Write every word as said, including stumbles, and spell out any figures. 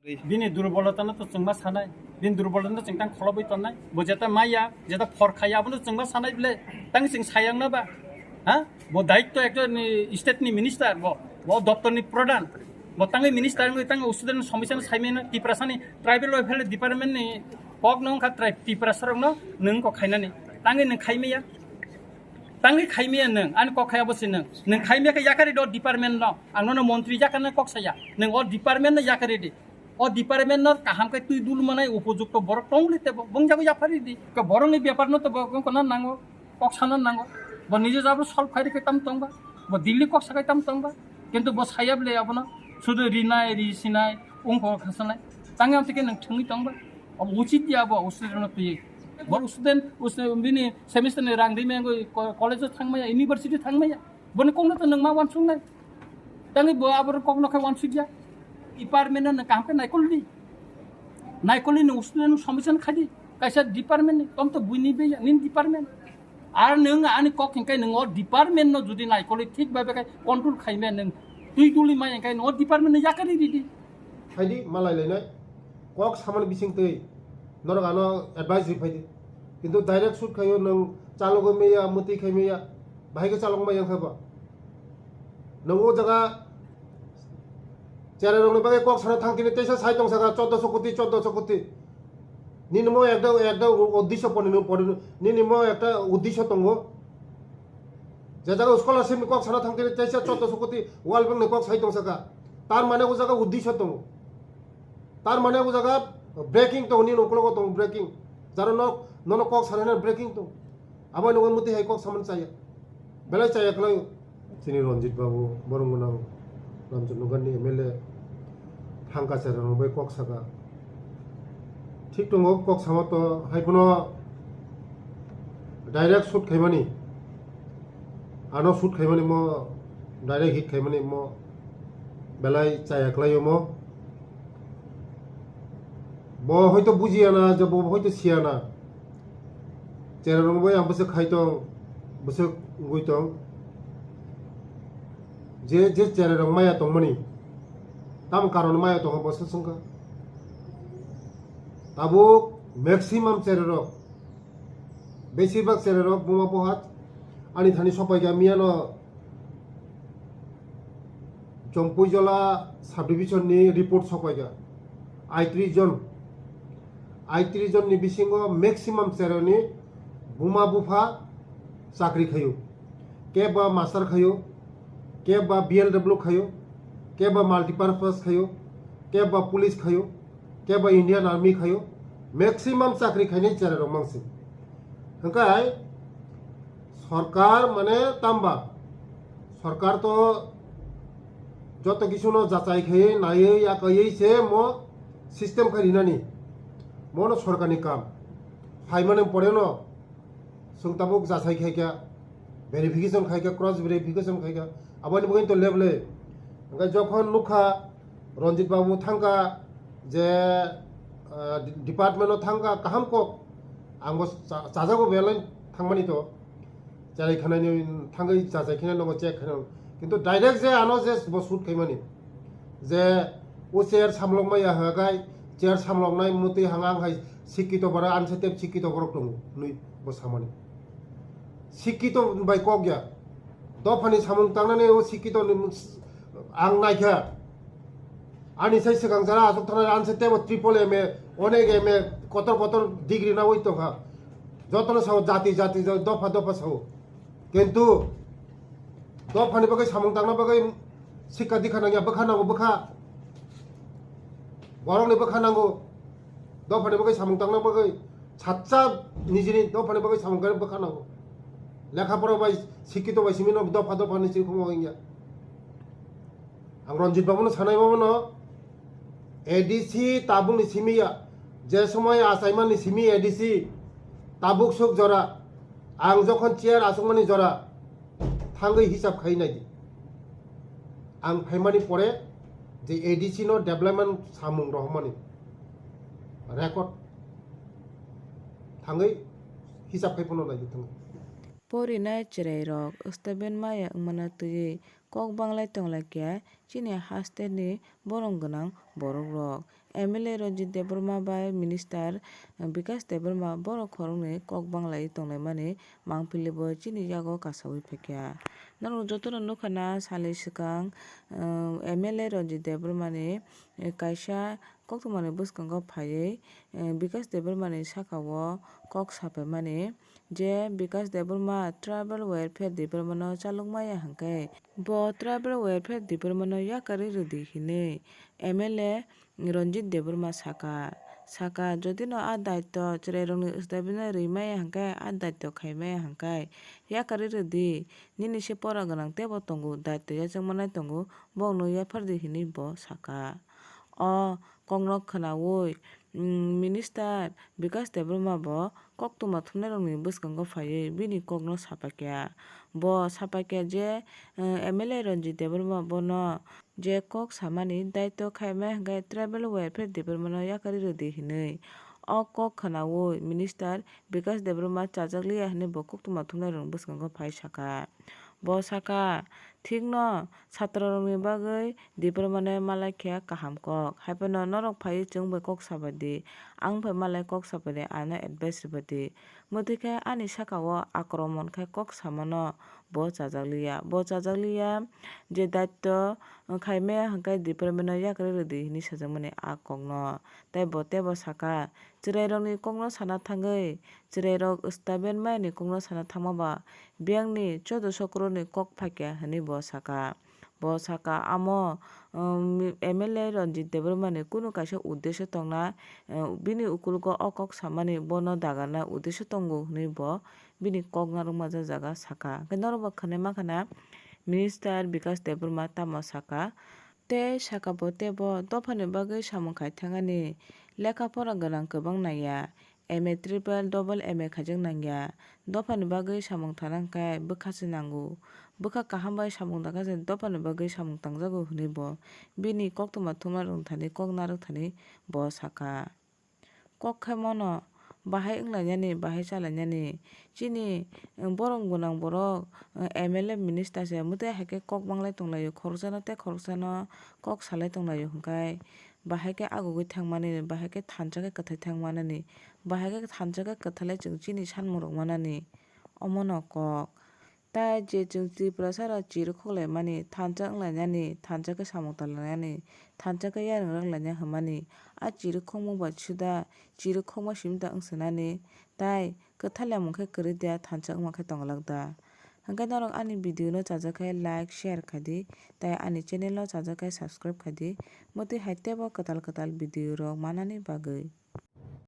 Bini durbolota no to chwngma sanai, bini durbolota no chwng tang kholobwi tonnai, bo jeta maya, jeta phor khaya, abono chwngma sanai bile, tang chwng sayang na ba? Ha? Bo daitto ekta ni state ni minister, bo, bo doptor ni pradhan, bo tangwi minister wngwi tang student somisa no saimano, Tiprasa ni tribal welfare department ni kok no wngkha trai-, Tiprasa rok no nwng kok khainani, tangwi nwng khaimaya. Tangwi khaimaya nwng, ani kok khaya bo se nwng. Nwng khaimaya khe yakari do department no. Ang nono montri yakana kok saya. Nwng o department no yakari di. O department no kaham khe twi dul manai upojukto borok tong le tebo. Bung jago yaphari di. Ke borok ni bepar no tebo, bung kono nango. Kok sana nango. Bo nije jabo solve khairi khe tam tongba. Bo Delhi kok sakai tam tongba. Kintu bo saya bole abono sudu rinai, ri sinai, ungko khasanai. Tangwi amtike nwng thwngwi tongba. Obo uchit ya bo, student no twi. Bo student, us-, bini semester ni rang ri mengo ko-, college o thangmaya, university thangmaya. Boni kokno to nwng ma wansuknai. Tangwi bo aboro kokno khe wansukya. Department no nwng kaham khe naikoldi. Naikoldi nwng student no somisa no khadi. Kaisa department ni, tom to buini be ya, nini department. Ar nwng ani kok hinkai nwng o department no jodi naikoldi thik babe khai control khaimaya nwng twi duli mai hinkai nwng o department no yakari ridi. Phaidi malai lainai. Kok samani bising twi norok ano advice ri phaidi. Kintu direct shoot khaio nwng chalogwi maya, mwtwi khai maya. Bahai khe chalok maya wngkha ba. Nwng o jaga cherai rokni bagwi kok sana thang tini teisa sai tong saka choddoso koti, choddoso koti. Nini mo ekta, ekta uddesho poni, poni, nini mo ekta uddesho tongo. Je jaga scholarship ni kok sana thang tini teisa choddoso koti World Bank ni kok sai tong saka. Tar mane o jaga uddesho tongo. Tar mane o jaga breaking tongo, nini ukologo tongo breaking. Jaro nok, nono kok sana hwnwi breaking tongo. Abo nugwi mwtwi hai kok samani chaya. Belai chaya kwlaio. Chini Ranjit Babu, borok gwnang Ramchandra Gandhi M L A, thangka cherai rok bai kok saka. Thik tongo, kok sama to hai phano direct shoot khaimani. Ano shoot khaimani mo, direct hit khaimani mo, belai chaya kwlaio mo. Bo hoito bujiya na, je bo hoito siya na. Cherai rok bai ang bwswk khai tong, bwswk wngwi tong. Je, je cherai rok maya tongmani, tamo karon maya tongo bo se swngkha. Tabuk maximum cherai rok, besir bak cherai rok buma buha ani thani sopai kha miyano. Chompuijola subdivision ni report sopaikha, aitris jon, aitris jon ni bisingo maximum cheroni buma bupha chakri khaio, keba master khaio, keba B L W khaio, keba multipurpose khaio, keba police khaio, keba Indian Army khaio, maximum chakri khainai cherai rok mangsing. Hwnkhe sorkar mane tamba, sorkar to joto kisu no jachai khaiwi naiwi yakaiwi se mo system khai rinani, mono sorkar ni kam. Phaimani pore no chwng tabuk jachai khai kha, verification khai kha, cross verification khai kha, aboni bagwi to leble. Hwnkhe jokhon nukha Ranjit Babu thangkha je, ah, department o thangkha, kaham kok. Ang bo cha-, chajago belai thangmani to. Cherai khanani thangwi chachai kheno nongo check kheno. Kintu direct je ano je bo shoot khaimani. Je o chair samlok maya hwnkhe chair samloknai mwtwi hang ang hai sikito borok, unsettled sikito borok tongo hwnwi bo samani. Sikito bai kok ya. Dophani samung tangnani o sikito ni ang naikha. Ani sai swkang jara aswk thana anse tebo triple M A, onek M A, kotor kotor degree nawi tongkha. Jotono sao jati jati, dopha dopha sao. Kintu dophani bagwi samung tangna bagwi sikha dikha nangya, bwkha nango bwkha. Borokni bwkha nango. Dophani bagwi samung tangna bagwi satsa nijini dophani bagwi samung khe bwkha nango. Lekha pora bai sikito bai simi no dopha dopha ni simi khungo wngya. Ang Ranjit Babu no sanai Babu no A D C tabuk ni simi ya, je somoi achaimani simi A D C tabuk suk jora, ang jokhon chair asukmani jora thangwi hisab khai nai di. Ang phaimani pore je A D C no development samung rohormani record thangwi hisab khai phano nai di thangwi. Porinai chwrairok statement maya wngmano twiwi kok banglai tonglaikha chini hasteni borong gwnang borok rok. M L A Ranjit Debbarma bai Minister Bikash Debbarma borok khoroknwi kok banglai tonglaimani mangpili bo chini yago kasawi phaikha. Norok jotono nukha na salni swkang, eh, M L A Ranjit Debbarmani, eh, kaisa koktwmani bwskango phaiwi, eh, Bikash Debbarmani sakao kok sapaimani je Bikash Debbarma Tribal Welfare Department-o chalokmaya hwnkhe bo Tribal Welfare Department-o yakarwi rwdi hinwi M L A Ranjit Debbarma saka. Saka, jodi no a daityo chwrairokni statement-o rwi maya hwnkhe, a daityo khai maya hwnkhe, yakarwi rwdi, nini se pora gwnang teibo tongo, daityo yachakmanai tongo, bokno yaphardi hinwi bo saka. O kokno khwnaui, mm, Minister Bikash Debbarma bo koktwma thumnairokni bwskango phaiwi bini kokno sapaikha. Bo sapaikha je, eh, M L A Ranjit Debbarma bono je kok samani daityo khaimaya hwnkhe Tribal Welfare Department-o yakarwi rwdi hinwi. O kok khwnaui Minister Bikash Debbarma chajakliya hinwi bo koktwma thumnairokni bwskango phai saka. Bo saka, thikno satrorokni bagwi department-o malaikha kaham kok. Haiphano norok phaiwi chwng bai kok sabaidi, ang bai malai kok sabaidi, ano advice rwbaidi. Mwtwi khe ani sakao akromon khai kok samano bo chajakliya. Bo chajakliya je daityo khaimaya hwnkhe department-o yakarwi rwdi hinwi sajakmani a kokno. Tei bo teibo saka, chwrairokni kokno sana thangwi, chwrairok statement mayani kokno sana thangma ba biyangni choudoso crore-ni kok phaikha hinwi bo saka. Bo saka, amo, um, M L A Ranjit Debbarmani kunu kaisa uddesyo tongna, uh, bini ukulgo o kok samani bono dagarna uddesyo tongo hinwi bo bini kok narwkma jaga saka. Hwnkhe norok bo khwnwi mankha na Minister Bikash Debbarma tamo saka. Tei saka bo teibo dophani bagwi samung khai thangani lekha pora gwnang kwbang nangya, M A triple double M A khaijak nangya. Dophani bagwi samung thana hwnkhe bwkha se nango. Bwkha kaham bai samung tangkha se dophani bagwi samung tangjago hwnwi bo bini koktwma thumna rwngthani kok narwkthani bo saka. Kok khe mono bahai wnglainani, bahai chalainani. Chini, eh, borom gwnang borok, eh, M L A minister se mwtai hai khe kok banglai tonglaio, khoroksano tei khoroksano kok salai tonglaio hwnkhe bahai khe agugwi thangmani, bahai khe thansa khe kwthai thangmanani, bahai khe thansa khe kwthalai chwng chini sanmungrok manani. Omono kok. Tai je chwng Tiprasa rok chirikhok laimani, thansa wnglainani, thansa khe samung tanlainani, thansa khe yarwng rwnglaina hwnmani, a chirikhokma bai suda chirikhokma simi ta wngsanani, tai kwthalya mung khe kwrwi da, thansa wngma khe tongwlak da. Hwnkhe norok ani video no chajak khe like, share khai di, tai ani channel no chajak khe subscribe khai di, mwtwi hai teibo kwtal kwtal video rok manani bagwi.